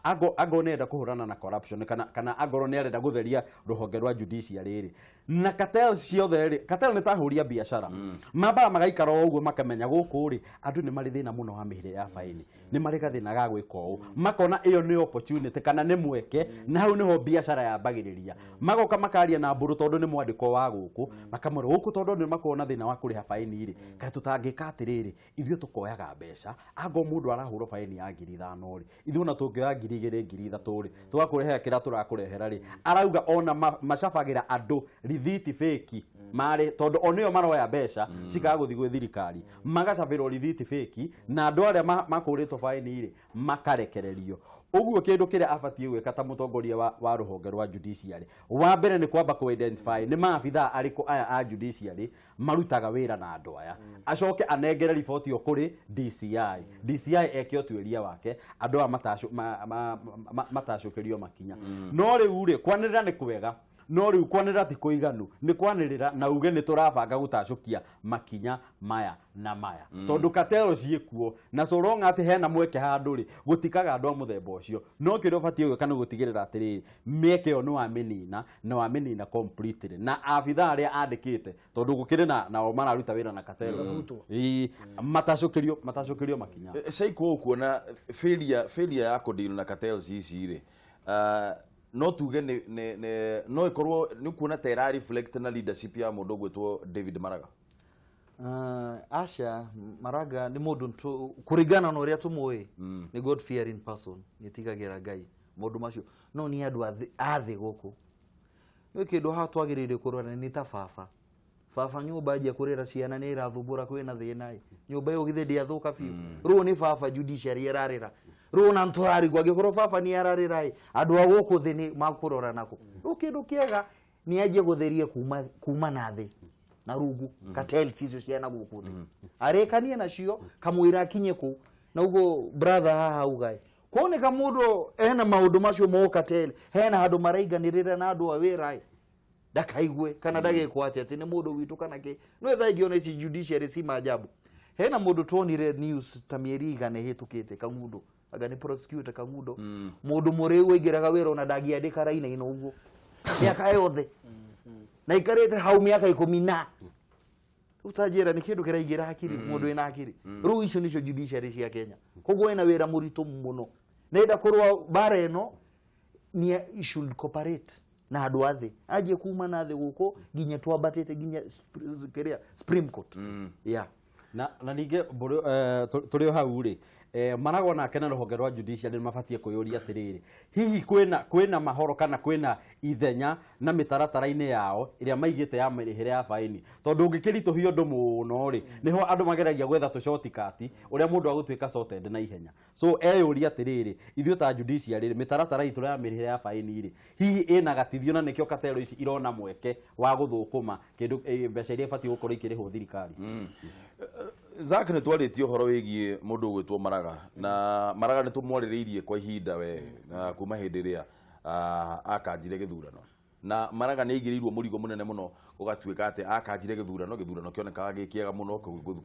angorwo nĩ arenda kũhũrana na corruption kana angorwo nĩ arenda gũtheria rũhonge rwa judiciary rĩ, na cartel ciothe rĩ, cartel nĩ ta ahũri a biacara, mambaga magaikara o ũguo makamenya gũkũ rĩ andũ nĩ marĩ thĩna mũno wa mĩhĩrĩ ya baĩni, nĩ marĩ gathĩna ga gwĩka ũũ, makona ĩyo nĩ opportunity kana nĩ mweke, na hau nĩho biacara yambagĩrĩria. Magoka makaria na mbũrũ tondũ nĩ mwandĩko wa gũkũ, makamwĩra gũkũ tondũ nĩ makoragwo na thĩna wa kũrĩha baĩni rĩ, kaĩ tũtangĩka atĩrĩrĩ, ithuĩ tũkoyaga mbeca, angorwo mũndũ arahũrwo baĩni ya 5,000 rĩ, ithuĩ ona tũngĩoya 2,000, 3,000 rĩ, tũgakũrehera kĩrĩa tũrakũrehera rĩ. Arauga ona macabagĩra andũ rithiti fake marĩ, tondũ o nĩo maroya mbeca cikaga gũthiĩ gwĩ thirikari, magacabĩrwo rithiti fake na andũ arĩa makũrĩtwo baĩni rĩ makarekererio. Ũguo kĩndũ kĩrĩa abatiĩ gwĩka ta mũtongoria wa rũhonge rwa judiciary, wa mbere nĩ kwamba kũ identify nĩ maabithaa arĩkũ aya a judiciary marutaga wĩra na andũ aya, acoke anengere riboti ĩyo kũrĩ DCI, DCI eke ũtuĩria wake, andũ aya matacũkĩrio makinya. No rĩu rĩ, kwanĩrĩra nĩ kwega, no rĩu kwanĩrĩra ti kũiganu, nĩ kwanĩrĩra na uge nĩ tũrabanga gũtacũkia makinya maya na maya, tondũ katero ciĩkuo na so long as hena mweke handũ rĩ, gũtikaga andũ a mũthemba ũcio. No kĩrĩa ũbatiĩ gwĩka nĩ gũtigĩrĩra atĩrĩrĩ, mĩeke ĩyo nĩ wamĩnina na wamĩnina completely, na abithaa arĩa andĩkĩte, tondũ gũkĩrĩ na nao mararuta wĩra na katero. Mabutwo. Ĩĩ, matacũkĩrio makinya. Caikwo ũkuona failure ya kũdeal na cartels ici rĩ, no tuge nĩ no ĩkorwo nĩ kuona ta ĩra reflect na leadership ya mũndũ ũgwĩtwo David Maraga? Aca, Maraga nĩ mũndũ kũringana na ũrĩa tũmũĩ nĩ God fearing person, nĩ tigagĩra Ngai maũndũ macio, no nĩ andũ a thĩ gũkũ nĩ kĩndũ haha twagĩrĩire kũrora nĩ ta baba baba nyũmba anjia kũrĩra ciana nĩ ĩrathumbũra kwĩna thĩna ĩ nyũmba ĩyo githĩ ndĩathũka biũ. Rũũ nĩ baba judiciary ĩrarĩra rũũ na nĩtũrarigwo angĩkorwo baba nĩ ararĩra ĩ andũ a gũkũ thĩ nĩ makũrora nako. Rĩu kĩndũ kĩega nĩ anjie gũtheria kuma na thĩ na rungu cartels icio ciana gũkũ thĩ, arĩkanie nacio kamũira akinye kũu. Na ũguo brother haha auga ĩ kuoneka mũndũ ena maũndũ macio mo cartel hena handũ maraiganĩrĩra na andũ a wĩra ĩ ndakaigue kana ndagekwo atĩ atĩ nĩ mũndũ witũ kana kĩ no thaa ingĩ ona ici judiciary si maajabu. Hena mũndũ tuonire news ta mĩeri igana ĩhĩtũkĩte, Kang'undo, anga nĩ prosecutor Kang'undo, mũndũ mũrĩu waingĩraga wĩra ona ndangĩandĩka raina-inĩ ũguo mĩaka yothe. Na ikarĩte hau mĩaka 10 na utanjĩra nĩ kĩndũ kĩraingĩra hakiri mũndũ wĩna hakiri. Rĩu icio nĩcio judiciary cia Kenya. Koguo ena wĩra mũritũ mũno, nenda kũrũa mbara ĩno nĩ should cooperate na andũ a thĩ, anjie kuma na thĩ gũkũ nginya twambatĩte nginya kĩrĩa Supreme Court, yeah. Na ningĩ tũrĩ o hau rĩ, Maragwo nake na rũhonge rwa judiciary nĩ mabatiĩ kwĩyũria atĩrĩrĩ, hihi kwĩna mahoro kana kwĩna ithenya na mĩtaratara-inĩ yao ĩrĩa maigĩte ya mĩrĩhĩre ya baini, tondũ ũngĩkĩritũhia ũndũ mũno rĩ, nĩho andũ mageragia gwetha tũ shortcut ũrĩa mũndũ agũtuĩka sorted na ihenya. So eyũria atĩrĩrĩ, ithuĩ ta judiciary rĩ, mĩtaratara itũ ya mĩrĩhĩre ya baini rĩ, hihi ĩna gatithio na nĩkĩo katero ici irona mweke wa gũthũkũma kĩndũ, mbeca iria ibatiĩ gũkorwo ikĩrĩhwo thirikari? Zack, nĩ twarĩtie ũhoro wĩgiĩ mũndũ ũgwĩtwo Maraga, na Maraga nĩ tũmwarĩrĩirie kwa ihinda we na kuma hĩndĩ ĩrĩa akanjire gĩthurano, na Maraga nĩ aigĩrĩirwo mũrigo mũnene mũno, gũgatuĩka atĩ akanjire gĩthurano, gĩthurano kĩonekaga gĩ kĩega mũno,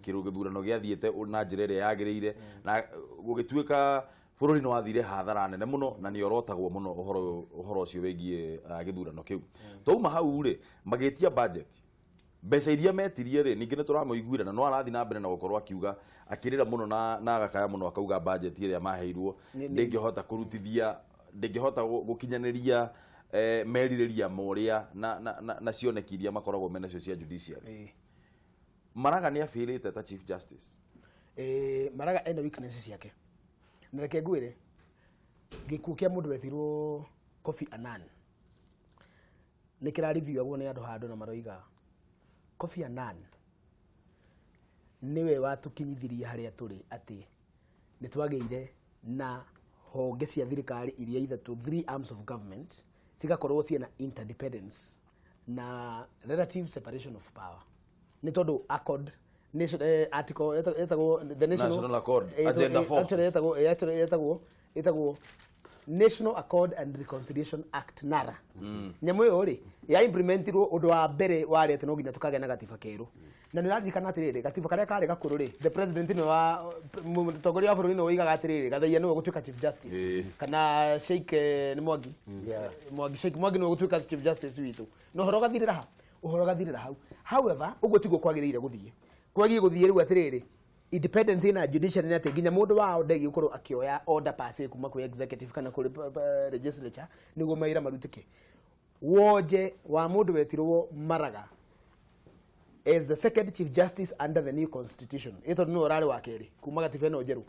gĩthurano gĩathiĩte na njĩra ĩrĩa yagĩrĩire, na gũgĩtuĩka bũrũri nĩ wathire hathara nene mũno, na nĩ orotagwo mũno ũhoro ũcio wĩgiĩ gĩthurano kĩu. Twauma hau rĩ, magĩtia budget, mbeca iria metirie rĩ, ningĩ nĩ tũramũiguire na no arathiĩ na mbere na gũkorwo akiuga, akĩrĩra mũno na agakaya mũno, akauga budget ĩrĩa maheirwo ndĩngĩhota kũrutithia, ndĩngĩhota gũkinyanĩria merirĩria ma ũrĩa na cioneki iria makoragwo menacio cia judiciary. Maraga nĩ abĩrĩte ta Chief Justice. Maraga ena weakness ciake, na reke ngwĩre, gĩkuũ kĩa mũndũ wetirwo Kofi Annan nĩ kĩrariviewagwo nĩ andũ handũ, na maroiga Kofi Annan nĩwe watũkinyithirie harĩa tũrĩ, atĩ nĩ twagĩire na honge cia thirikari iria ithatũ, three arms of government, cigakorwo ciĩna interdependence na relative separation of power, nĩ tondũ accord nation, article ĩtagwo the national, National Accord, Agenda 4. Actually ĩtagwo National Accord and Reconciliation Act, NARA. Nyamũ ĩyo rĩ, ya implementirwo, ũndũ wa mbere warĩ atĩ no nginya tũkagĩa na gatiba kerũ. Na nĩ ũraririkana atĩrĩrĩ, gatiba karĩa karĩ gakũrũ rĩ, the president nĩwe wa mũtongoria wa bũrũri nĩwe woigaga atĩrĩrĩ, Gathaia nĩwe gũtuĩka Chief Justice kana Sheikh, nĩ Mwangi. Mwangi, Sheikh Mwangi nĩwe gũtuĩka Chief Justice witũ, na ũhoro ũgathirĩra ha ũhoro ũgathirĩra hau. However, ũguo tiguo kwagĩrĩire gũthiĩ. Kwagiĩ gũthiĩ rĩu atĩrĩrĩ, independence ina judiciary nĩ atĩ nginya mũndũ wao ndegiĩ gũkorwo akĩoya order pass kuma kwĩ executive kana kũrĩ legislature nĩguo mawĩra marutĩke. Wonje wa mũndũ wetirwo Maraga as the second Chief Justice under the new constitution, ĩ tondũ nĩwe ũrarĩ wa kerĩ kuma gatiba ĩno njerũ,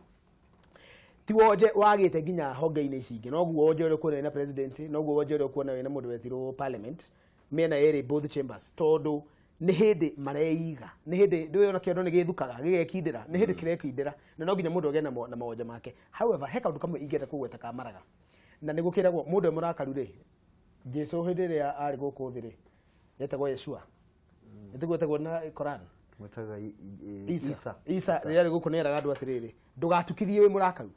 ti wonje wagĩte nginya honge-inĩ ici ingĩ. Noguo wonje ũrĩa ũkuona wĩna presidency, noguo wonje ũrĩa ũkuona wĩna mũndũ wetirwo parliament, mĩena ĩrĩ, both chambers, tondũ nĩ hĩndĩ mareiga, nĩ hĩndĩ ndũĩ ona kĩondo nĩ gĩthukaga gĩgekindĩra, nĩ hĩndĩ kĩrekindĩra, na no nginya mũndũ agĩe na mawonje make. However, he kaũndũ kamwe ingĩenda kũgweta ka Maraga, na nĩ gũkĩragwo mũndũ e mũrakaru rĩ, Jesu hĩndĩ ĩrĩa arĩ gũkũ thĩ rĩ, etagwo Yeshua, nĩtiguo etagwo na Koran? Mwĩtaga Isa. Isa. Isa rĩrĩa arĩ gũkũ nĩeraga andũ atĩrĩrĩ, ndũgatukithie wĩ mũrakaru,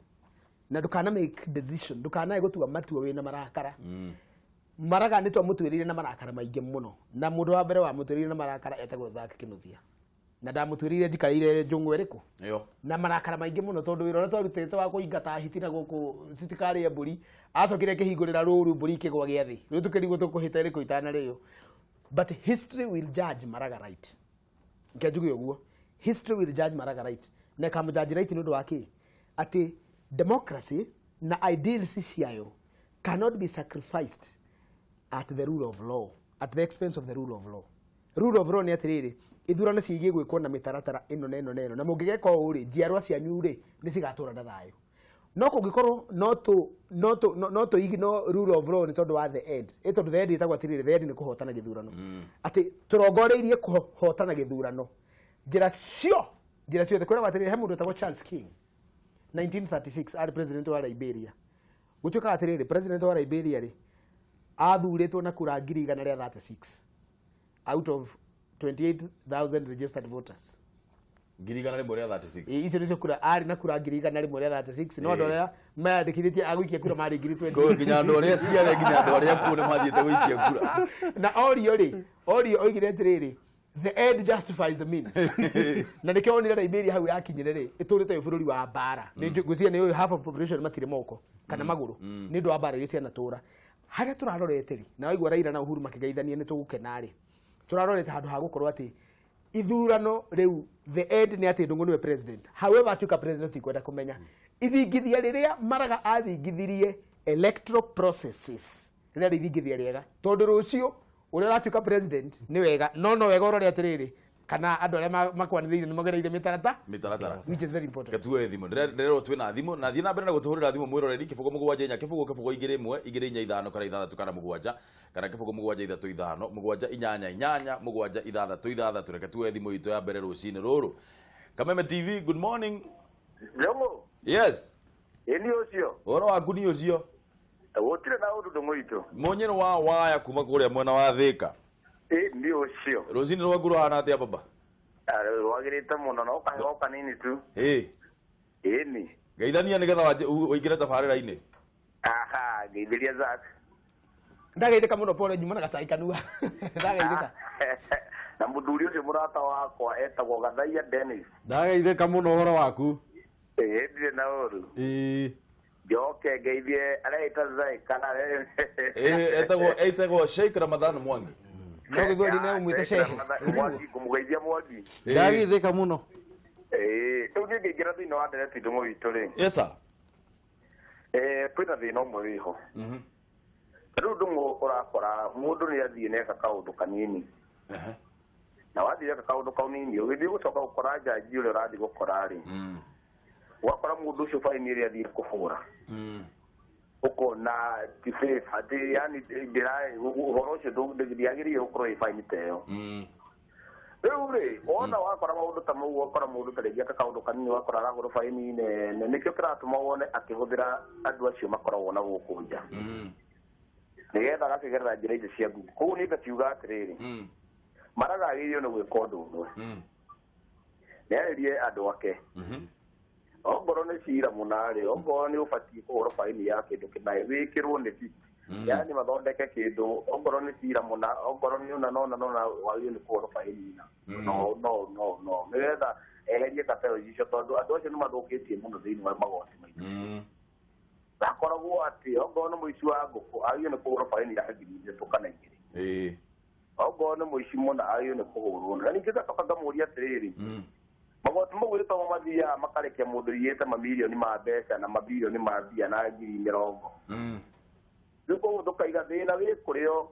na ndũkana make decision, ndũkanae gũtua matua wĩna marakara. Maraga nĩ twamũtuĩrĩire na marakara maingĩ mũno, na mũndũ wa mbere wamũtuĩrĩire na marakara etagwo Zack Kinuthia, na ndamũtuĩrĩire njikarĩire njũng'wa ĩrĩkũ ĩyo na marakara maingĩ mũno, tondũ wĩra ũrĩa twarutĩte wa kũingata hiti na gũkũ citikarĩe mbũri, acokire akĩhingũrĩra rũru, mbũri ikĩgwa gĩa thĩ, rĩu tũkĩrigwo tũkũhĩta ĩrĩkũ itanarĩo. But history will judge Maraga right. Nke njuge ũguo, history will judge Maraga right, na ĩkamũjudge right nĩ ũndũ wa kĩ? Atĩ democracy na ideals ciayo cannot be sacrificed at the rule of law, at the expense of the rule of law. Rule of law nĩ atĩrĩrĩ, ithurano ciĩgiĩ gwĩkwo na mĩtaratara ĩno na ĩno na ĩno, na mũngĩgeka ũũ rĩ, njiarwa cianyu rĩ, nĩ cigatũra na thayũ. No kũngĩkorwo no tũ ignore rule of law nĩ tondũ wa the end, ĩ tondũ the end ĩtagwo atĩrĩrĩ, the end nĩ kũhotana gĩthurano, atĩ tũrongoreirie kũhotana gĩthurano njĩra ciothe. Kwĩragwo atĩrĩrĩ, he mũndũ wĩtagwo Charles King, 1936, arĩ president wa Liberia. Gũtuĩkaga atĩrĩrĩ, president wa Liberia rĩ, athurĩtwo na kura 136,000 out of 28,000 registered voters. 136,000. Ĩ, icio nĩcio kura arĩ na kura 136,000, no andũ arĩa mayandĩkithĩtie agũikia kura marĩ ngiri 20. Koguo nginya andũ arĩa ciare, nginya andũ arĩa akuũ nĩ mathiĩte gũikia kura. Na orio rĩ, orio oigire atĩrĩrĩ, "The end justifies the means." Na nĩkĩo wonire Liberia hau yakinyire rĩ, ĩtũrĩte wĩ bũrũri wa mbara. Nĩ ngwĩciria nĩ ũyũ half of population matirĩ moko kana magũrũ nĩ ũndũ wa mbara iria cianatũra. Harĩa tũrarorete rĩ, na waigua Raila na Uhuru makĩgeithania, nĩ tũgũkena rĩ. Tũrarorete handũ ha gũkorwo atĩ ithurano rĩu the end nĩ atĩ Ndung'u nĩwe president. However atuĩka president tikwenda kũmenya ithingithia rĩrĩa Maraga athingithirie electoral processes rĩrĩa ithingithia rĩega, tondũ rũciũ ũrĩa ũratuĩka president nĩ wega, no wega ũrore atĩrĩrĩ kana andũ arĩa makwanĩrĩire nĩ magereire mĩtaratara, mĩtaratara, which is very important. Gatuwe thimũ, ndĩrerwo twĩna thimũ, na thiĩ na mbere na gũtũhũrĩra thimũ mwĩroreri 0 7 4 0 0 2 1 2 4 5 kana 6 kana 7 kana 0 7 3 5 7 8 8 7 6 6. Reke tuwe thimũ itũ ya mbere rũcinĩ rũrũ. Kameme TV, good morning. Jomo. Yes. Ĩni ũcio. Ũhoro waku ni ũcio? Gũtirĩ na ũndũ Ndung'u witũ. Mũnyĩrĩ wa waya kuma kũrĩa mwena wa Thĩka. Ĩni ũcio. Rũcinĩ rwaku rũhana atĩa baba? Rwagĩrĩte mũno, no kaheho kanini tu. Ĩĩ. Ĩni. Geithania nĩgetha ũingĩre tabarĩra-inĩ. Aha, ngeithĩria Zack. Ndageithĩka mũno pole, nyuma na gacai kanua. Ndageithĩka. Na mũthuri ũcio mũrata wakwa etagwo Gathaia Dennis. Ndageithĩka mũno ũhoro waku. Ĩĩ, ndirĩ na ũru. Ĩĩ. Njoke ngeithie areita Zai kana etagwo Sheikh Ramadhan Mwangi. No gĩthweri nĩ ũmwĩte Sheikh. Mwangi, kũmũgeithia Mwangi. Ndageithĩka mũno. Ĩĩ, rĩu niĩ ngĩingĩra thĩinĩ wa ndereti Ndung'u witũ rĩ. Yes sir. Kwĩna thĩna ũmwe wĩho. Rĩu Ndung'u ũrakora mũndũ nĩ athiĩ neka kaũndũ kanini. Na wathiĩ weka kaũndũ kanini, ũgĩthiĩ gũcoka gũkora njanji ũrĩa ũrathiĩ gũkora rĩ. Ũgakora mũndũ ũcio baini ĩrĩa athiĩ kũhũra. Ũkona ti safe, atĩ yani ndĩra ũhoro ũcio ndĩagĩrĩire gũkorwo ĩ baini ta ĩyo. Rĩu rĩ, wona wakora maũndũ ta mau, wakora mũndũ ta rĩngĩ eka kaũndũ kanini, wakora arahũrwo baini nene, nĩkĩo kĩratũma wone akĩhũthĩra andũ acio makoragwo na gũkũ nja. Nĩgetha agakĩgerera njĩra icio cia Google. Koguo niĩ ngakiuga atĩrĩrĩ, Maraga agĩrĩirwo nĩ gwĩka ũndũ ũmwe. Nĩarĩrie andũ ake. Ongorwo nĩ cira mũna-rĩ, ongorwo nĩ ũbatiĩ kũhũrwo baini ya kĩndũ kĩna, wĩkĩrwo nĩ fee. Yaani mathondeke kĩndũ, ongorwo nĩ cira mũna, ongorwo nĩ ũna nona nona, wagĩrĩirwo nĩ kũhũrwo baini ĩna. No no no no, nĩgetha eherie katero icio, tondũ andũ acio nĩ mathũkĩtie mũno thĩinĩ wa magoti maitũ. Gakoragwo atĩ ongorwo nĩ mũici wa ngũkũ, agĩrĩirwo nĩ kũhũrwo baini ya 3,000 kana 2. Ongorwo nĩ mũici mũna, agĩrĩirwo nĩ kũhũrwo. Na ningĩ ngacoka ngamũria atĩrĩrĩ, magoti mau gĩthomo mathiaga makarekia mũndũ ũiyĩte mamirioni ma mbeca na mabirioni ma mbia na 20,000. Rĩu koguo tũkaiga thĩna wĩ kũrĩ o.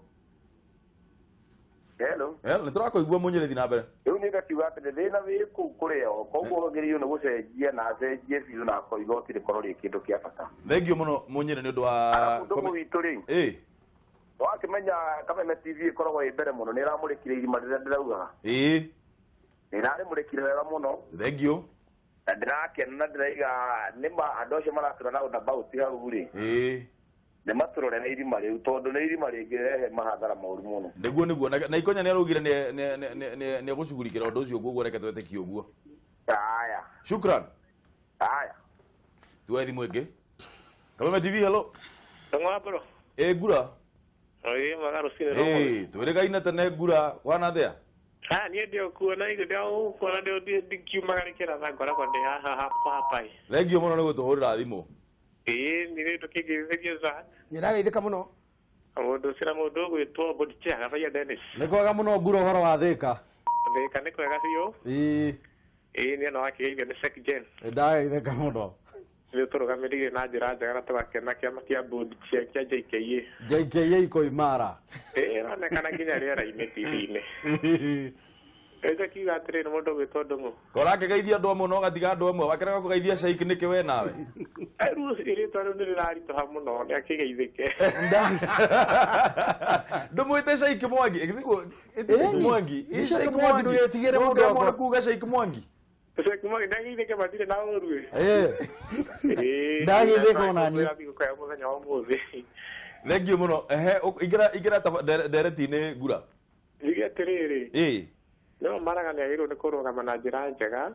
Hello. Nĩ tũrakũigua mũnyĩrĩthi na mbere. Rĩu nĩ ngakiuga atĩrĩ, thĩna wĩ kũu kũrĩ o, koguo agĩrĩirwo nĩ gũcenjia na acenjie biũ, na igoti rĩkorwo rĩ kĩndũ kĩa bata. Thengiũ mũno mũnyĩrĩ nĩ ũndũ wa Arabu Ndung'u witũ rĩ. Ĩĩ. Wakĩmenya Kameme TV ĩkoragwo ĩ mbere mũno, nĩ ĩramũrĩkire irima rĩrĩa ndĩraugaga. Ĩĩ. Nĩrarĩmũrĩkire wega mũno. Thengiũ. Na ndĩrakena na ndĩraiga nĩma andũ acio maratũra na roundabout hau rĩ. Ĩĩ. Nĩ matũrore na irima rĩu, tondũ nĩ irima rĩngĩrehe mahathara moru mũno. Nĩguo nĩguo, na Ikonya nĩ araugire nĩ egũcugurikĩra ũndũ ũcio, koguo reke twĩtĩkie ũguo. Haya. Shukran. Haya. Tuoe thimũ ĩngĩ. Kameme TV, hello. Ndung'u wa mbũrũ. Ĩ ngura. Ĩ mwega rũcinĩ rũmwe. Ĩ twĩrĩgaine tene ngura, kwana atĩa? Niĩ ndĩ kuo na igũ ndĩ kuona ndĩ ndikiumagarĩkĩra na ngoragwo ndĩ haha hakwa hapai. Thengiũ mũno nĩ gũtũhũrĩra thimũ. Ĩĩ nĩ kĩndũ kĩngĩgeithĩria Zack. Nĩndageithĩka mũno. Mũndũ ũcio na mũndũ ũgwĩtwo Bodichea Gathaia Dennis. Nĩ kwega mũno ngura ũhoro wa Thĩka. Thĩka nĩ kwega biũ. Ĩĩ. Ĩĩ nĩ ona wakĩgeithio nĩ Secgen. Ndageithĩka mũno. Nĩ tũrũgamĩrĩire na njĩra njega na tũgakena kĩama kĩa Bodichea kĩa JKA. JKA iko imara. Ĩĩ ĩronekana nginya rĩera-inĩ TV-inĩ. Ĩĩ kiuga atĩrĩrĩ mũndũ ũgwĩtwo Ndung'u. Kora akĩgeithia andũ amwe no gatiga andũ amwe, wakĩrega kũgeithia Sheikh nĩkĩ we nawe? Rĩu rĩtwa rĩu nĩ rĩraritũha mũno, nĩ akĩgeithĩke. Ndũmwĩte Sheikh Mwangi, ĩtĩ Sheikh Mwangi. Ĩ Sheikh Mwangi, ndũgetigĩre mũndũ wakwa. wakwa. Kuga Sheikh Mwangi. Sheikh Mwangi ndageithĩke matirĩ na ũru. Ĩĩ. Ndageithĩka ona niĩ. Thigũkũ ya mũthenya wa ũmũthĩ. Thengiũ mũno. Ehe, ingĩra ingĩra ndereti-inĩ ngura. Njuge atĩrĩrĩ. Ĩĩ. No Maraga nĩ agĩrĩirwo nĩ kũrũgama na njĩra njega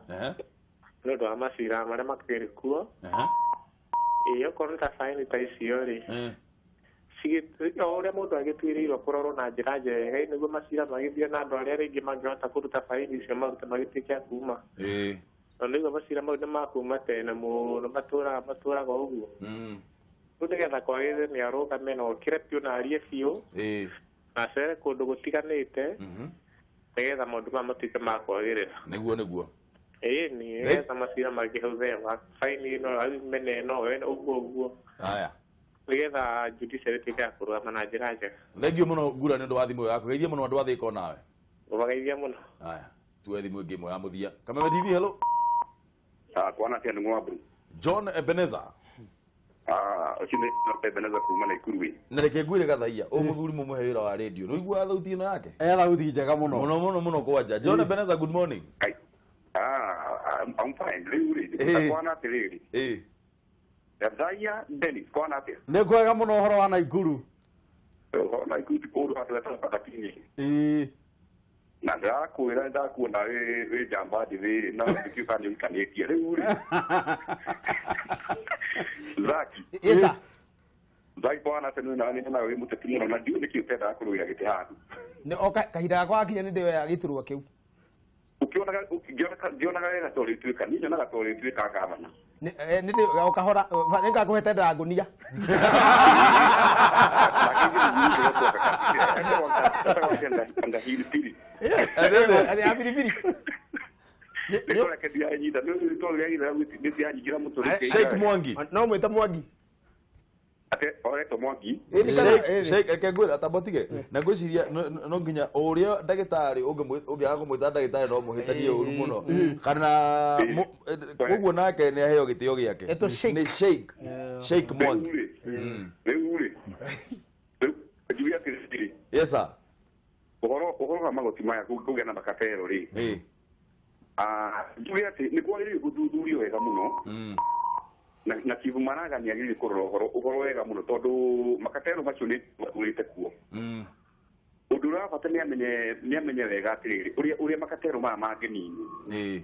nĩ ũndũ wa macira marĩa makĩrĩ kuo. Ĩĩ okorwo nĩ ta baini ta icio rĩ, o ũrĩa mũndũ agĩtuĩrĩirwo kũrorwo na njĩra njega nĩguo macira magĩthiĩ na andũ arĩa rĩngĩ mangĩhota kũruta baini icio marute magĩtuĩke a kuma. Na nĩguo macira mau nĩ makuma tene mũno, matũraga ũguo. Rĩu nĩgetha kwagĩrĩre nĩ arũgame na okĩre biũ na arie biũ na acere kũndũ gũtiganĩte. Nĩgetha maũndũ maya matuĩke ma kwagĩrĩra. Nĩguo nĩguo. Ĩni nĩgetha macira mangĩhũthĩra faini ĩno mene ĩno ũguo ũguo. Haya. Nĩgetha judiciary ĩtuĩke ya kũrũgama na njĩra njega. Thank you mũno Ngura nĩ ũndũ wa thimũ yaku. Geithia mũno andũ a Thĩka onawe. Ũmageithia mũno. Haya. Tuoe thimũ ĩngĩ ĩmwe ya mũthia. Kameme TV, hello. Kwana atia nĩ Mwamburu. John Ebenezer. Ũcio nĩ Ebenezer kuma Naikuru. Na reke ngwĩre Gathaia, ũyũ mũthuri mũmũhe wĩra wa radio. Nĩ ũiguaga thauti ĩno yake? E thauti njega mũno. Mũno mũno mũno kwanja. John Ebenezer, good morning. I'm fine. Rĩu rĩ, kwana atĩrĩrĩ. Gathaia Dennis, kwana atĩa? Nĩ kwega mũno ũhoro wa Naikuru. Ũhoro wa Naikuru ti kũũru handũ hetagwo Katakinyi. Na ndĩrakwĩra ndakuona wĩ njamba njĩthĩ na ndikĩũka nĩ ũhikanĩtie rĩu rĩ. Zaki. Yes sir. Zaki kwana atĩ nĩ nyonaga wĩ mũteti mũno na ndiũĩ nĩkĩ ũtendaga kũrũĩra gĩtĩ handũ. Nĩ o kahinda gakwa gakinya nĩ ndĩoya gĩturwa kĩu. Ũkĩonaga ngĩonaga wega ta ũrĩtuĩka, niĩ nyonaga ta ũrĩtuĩka gavana. Nĩ ndĩ o kahora nĩ ngakũhe tenda ngũnia. Sheikh Mwangi. No mwĩte Mwangi. Oretwo Mwangi. Sheikh reke ngwĩre atambotige. Na ngwĩciria no nginya ũrĩa ndagĩtarĩ ũngĩaga kũmwĩta ndagĩtarĩ no mũhĩtanie ũru mũno. Kana koguo nake nĩ aheo gĩtĩo gĩake. Nĩ Sheikh. Sheikh Mwangi. Rĩu rĩ. Njuge atĩrĩrĩ. Yes sir. Ũhoro wa magoti maya kũgĩa na makatero rĩ. Njuge atĩ nĩ kwagĩrĩire gũthuthurio wega mũno. Na Chief Maraga nĩ agĩrĩire kũrora ũhoro wega mũno tondũ makatero macio nĩ matũrĩte kuo. Ũndũ ũrĩa wa bata nĩ amenye wega atĩrĩrĩ ũrĩa makatero maya mangĩninwo.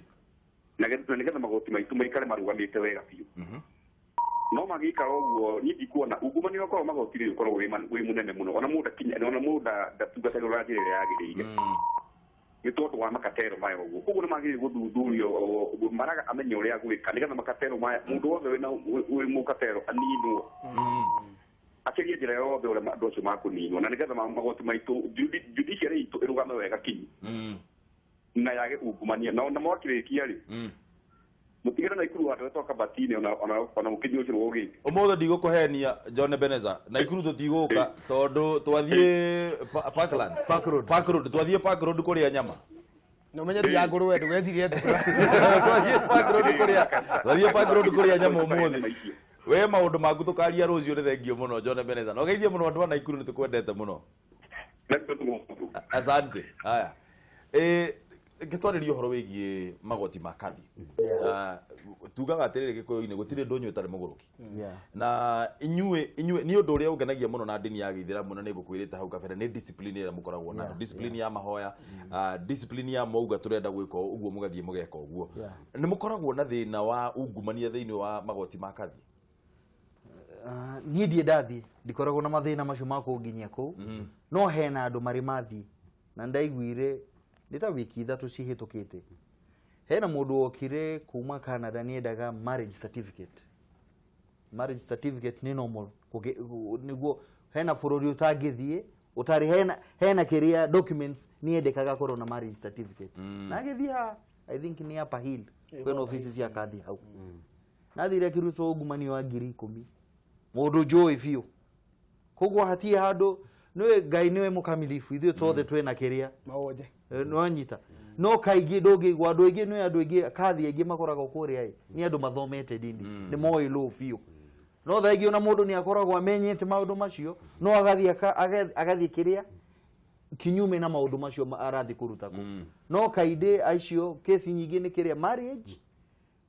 Na nĩgetha magoti maitũ maikare marũgamĩte wega biũ. No magĩikara ũguo niĩ ndikuona ungumania ũkorwo magoti rĩ ũkoragwo wĩ mũnene mũno ona mũndũ akinya ona mũndũ ndatungatagĩrwo na njĩra ĩrĩa yagĩrĩire. Nĩ tondũ wa makatero maya ũguo. Koguo nĩ magĩrĩire gũthuthurio Maraga amenye ũrĩa agwĩka nĩgetha makatero maya mũndũ wothe wĩ mũkatero aninwo. Akĩrie njĩra yothe ũrĩa andũ acio makũninwo na nĩgetha magoti maitũ judiciary itũ ĩrũgame wega kinyi. Na yage ungumania na ona mwakĩrĩkia rĩ. Mũtigĩre Naikuru handũ hetagwo Kabatini ona mũkĩnyuĩrwo gĩkĩ. Ũmũthĩ ndigũkũhenia John Ebenezer. Naikuru tũtigũka tondũ twathiĩ Parklands. Park Road. Park Road twathiĩ Park Road kũrĩa nyama. No menye ti ya ngũrwe ndũgecirie atĩ. Twathiĩ Park Road kũrĩa. Twathiĩ Park Road kũrĩa nyama ũmũthĩ. We maũndũ maku tũkaria rũciũ nĩ thengio mũno John Ebenezer. Na ũgeithie mũno andũ a Naikuru nĩ tũkwendete mũno. Asante. Haya. Ngĩtwarĩria ũhoro wĩgiĩ magoti ma kathi. Tugaga atĩrĩrĩ Gĩkũyũ-inĩ gũtirĩ ndũnyũ ĩtarĩ mũgũrũki. Na inyuĩ nĩ ũndũ ũrĩa ũngenagia mũno na ndini ya Gĩithĩramu na nĩ ngũkwĩrĩte hau kabere nĩ discipline ĩrĩa mũkoragwo nayo. Discipline ya mahoya, discipline ya mwauga tũrenda gwĩka ũguo mũgathiĩ mũgeka ũguo. Nĩ mũkoragwo na thĩna wa ungumania thĩinĩ wa magoti ma kathi? Niĩ ndirĩ ndathiĩ, ndikoragwo na mathĩna macio ma kũnginyia kũu. No hena andũ marĩ mathiĩ na ndaiguire nĩ ta wiki ithatũ cihĩtũkĩte. Hena mũndũ wokire kuma Canada nĩendaga marriage certificate. Marriage certificate nĩ normal. Nĩguo hena bũrũri ũtangĩthiĩ ũtarĩ hena kĩrĩa documents nĩendekaga korwo na marriage certificate. Na agĩthiĩ haha, I think nĩ Upper Hill kwĩna ofici cia kandi hau. Na athire akĩrutwo ungumania wa 10,000. Mũndũ njũĩ biũ. Koguo hatirĩ handũ nĩwe Ngai nĩwe mũkamilifu ithuĩ twothe twĩna kĩrĩa. Mawonje. Nĩwanyita. No kaingĩ ndũngĩigua andũ aingĩ nĩ andũ aingĩ kathi aingĩ makoragwo kũrĩa ĩ nĩ andũ mathomete dini nĩ moĩ law biũ. No thaa ingĩ ona mũndũ nĩ akoragwo amenyete maũndũ macio no agathiĩ agathiĩ kĩrĩa kinyume na maũndũ macio arathiĩ kũruta kũ. No kaingĩ acio kesi nyingĩ nĩ kĩrĩa marriage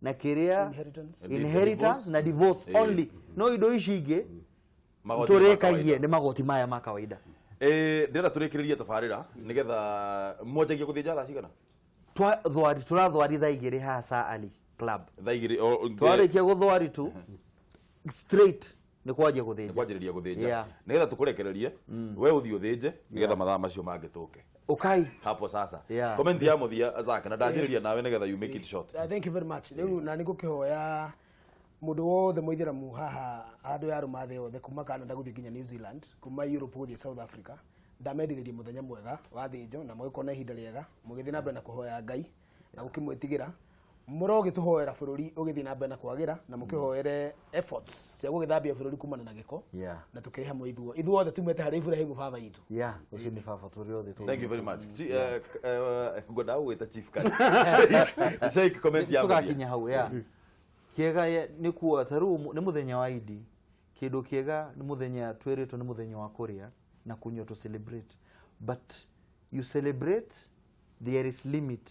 na kĩrĩa inheritance na divorce only. No indo ici ingĩ tũrĩkagie nĩ magoti maya ma kawaida. Ndĩrenda tũrĩkĩrĩrie tabarĩra nĩgetha mwanjagie gũthĩnja thaa cigana? Tũrathwari thaa igĩrĩ haha Sir Ali Club. Thaa igĩrĩ twarĩkia gũthwari tu straight nĩ kwanjia gũthĩnja. Nĩ kwanjĩrĩria gũthĩnja. Nĩgetha tũkũrekererie we ũthiĩ ũthĩnje nĩgetha mathaa macio mangĩ tũke. Ukai hapo sasa. Comment ya mũthia Zak na ndanjĩrĩria nawe nĩgetha you make it short. Thank you very much. Rĩu na nĩ ngũkĩhoya mũndũ wothe mũithĩramu haha handũ ya rũma thĩ yothe kuma Canada gũthiĩ nginya New Zealand, kuma Europe gũthiĩ South Africa. Ndamendithĩrie mũthenya mwega wa thĩnjo na mũgĩkorwo na ihinda rĩega, mũgĩthiĩ na mbere na kũhoya Ngai na gũkĩmwĩtigĩra. Mũrogĩtũhoera bũrũri ũgĩthiĩ na mbere na kwagĩra, na mũkĩhoere efforts cia gũgĩthambia bũrũri kumana na gĩko. Na tũkĩrĩ hamwe ithuothe tumĩte harĩ Iburahĩmu baba itũ. Yeah, ũcio nĩ baba tũrĩ othe. Thank you very much. Ngwendaga gũgwĩta Chief Kari. Sheikh, comment ya mũthia. Tũgakinya hau ya kĩega nĩ kuo ta rĩu nĩ mũthenya wa Idi. Kĩndũ kĩega nĩ mũthenya twĩrĩtwo nĩ mũthenya wa kũrĩa na kũnyua, to celebrate, but you celebrate, there is limit.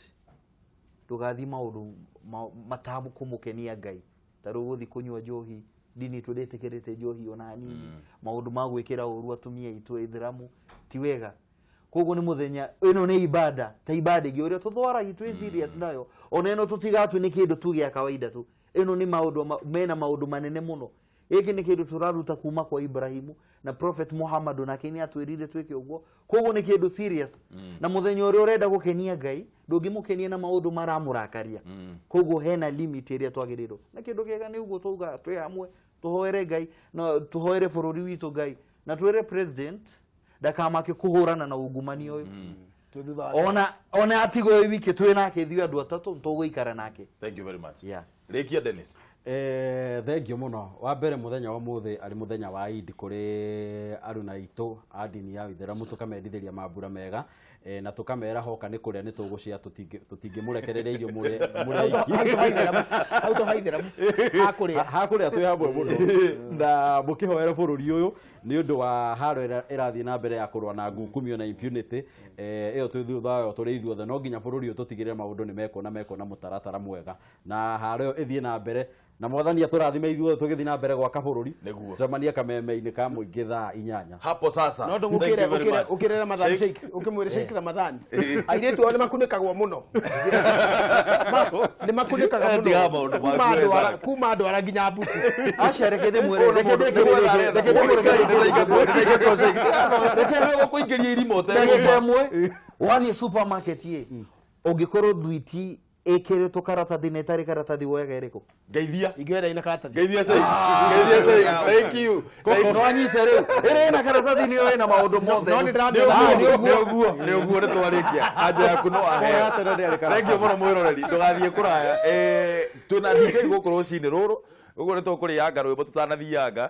Ndũgathiĩ maũndũ matamũkũmũkenia Ngai, ta rĩu gũthiĩ kũnyua njohi. Ndini itũ ndĩtĩkĩrĩte njohi ona hanini. Maũndũ ma gwĩkĩra ũru atumia aitũ aithĩramu ti wega. Koguo nĩ mũthenya ĩno nĩ ibada ta ibada ĩngĩ ũrĩa tũthwaragi twĩ serious nayo. Ona ĩno tũtigatue nĩ kĩndũ tu gĩa kawaida tu. Ĩno nĩ maũndũ mena maũndũ manene mũno. Gĩkĩ nĩ kĩndũ tũraruta kuma kwa Ibrahimu na Prophet Muhammad, nake nĩ atwĩrire twĩke ũguo. Koguo nĩ kĩndũ serious, na mũthenya ũrĩa ũrenda gũkenia Ngai, ndũngĩmũkenia na maũndũ maramũrakaria. Koguo hena limit ĩrĩa twagĩrĩirwo. Na kĩndũ kĩega nĩ ũguo twauga, twĩ hamwe tũhoere Ngai na tũhoere bũrũri witũ Ngai, na twĩre president ndakamake kũhũrana na ungumania ũyũ. Twĩ thutha wake. Ona atigwo ĩ wiki, twĩ nake ithuĩ andũ atatũ tũgũikara nake. Thank you very much. Yeah. Rĩkia, Dennis. Thengio mũno. Wa mbere, mũthenya wa mũthĩ arĩ mũthenya wa Idi kũrĩ aruna aitũ a ndini ya Ithĩramu, tũkamendithĩria mambura mega, na tũkamera hoka nĩ kũrĩa nĩ tũgũcia, tũtingĩmũrekereria irio mũrĩ aiki. Hau to haithĩramu hakũrĩa. Hakũrĩa twĩ hamwe mũno, na mũkĩhoera bũrũri ũyũ nĩ ũndũ wa haro ĩrĩa ĩrathiĩ na mbere ya kũrũa na ngukumio na impunity. Ĩyo twĩ thutha wayo tũrĩ ithuothe. No nginya bũrũri ũyũ tũtigĩrĩre maũndũ nĩ mekwo na mekwo na mũtaratara mwega, na haro ĩyo ĩthiĩ na mbere, na Mwathani atũrathime ithuothe tũgĩthiĩ na mbere gwaka bũrũri. Nĩguo. Tũcemanie kameme-inĩ ka mũingĩ thaa 8. Hapo sasa. No Thank you very much. Ũkĩre Ramadhan. Sheikh. Sheikh, ũkĩmwĩre Sheikh Ramadhan, airĩtu ao nĩ makunĩkagwo mũno. Nĩ makunĩkaga Tiga mũno maũndũ kuma maku, ndwara Isaac. kuma ndwara nginya mbutu. Aca, reke ndĩmwĩre, reke ndĩkĩrĩrie, reke ndĩmwĩre. Kũingĩria irima. Ndagĩka ĩmwe. Wathiĩ supermarket ĩ, ũngĩkorwo thwiti ĩkĩrĩtwo karatathi na ĩtarĩ karatathi, woyaga ĩrĩkũ? Ngeithia. Ingĩoera ina karatathi. Ngeithia, Sheikh. Ngeithia, Sheikh. Thank you. Thank you. Nĩwanyite rĩu ĩrĩ ĩna karatathi nĩyo ĩna maũndũ mothe. No nĩ Nĩ ndĩramĩona. ũguo, nĩ ũguo, nĩ ũguo, nĩ twarĩkia. Anja yaku no aheo. Thank you mũno mwĩroreri, ndũgathiĩ kũraya. Twĩna DJ gũkũ rũcinĩ rũrũ, ũguo nĩ tũkũrĩanga rwĩmbo tũtanathianga,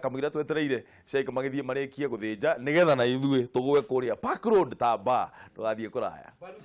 kamũira twetereire Sheikh magĩthiĩ marĩkie gũthĩnja, nĩgetha na ithuĩ tũgwe kũrĩa Park Road ta bar. Ndũgathiĩ kũraya.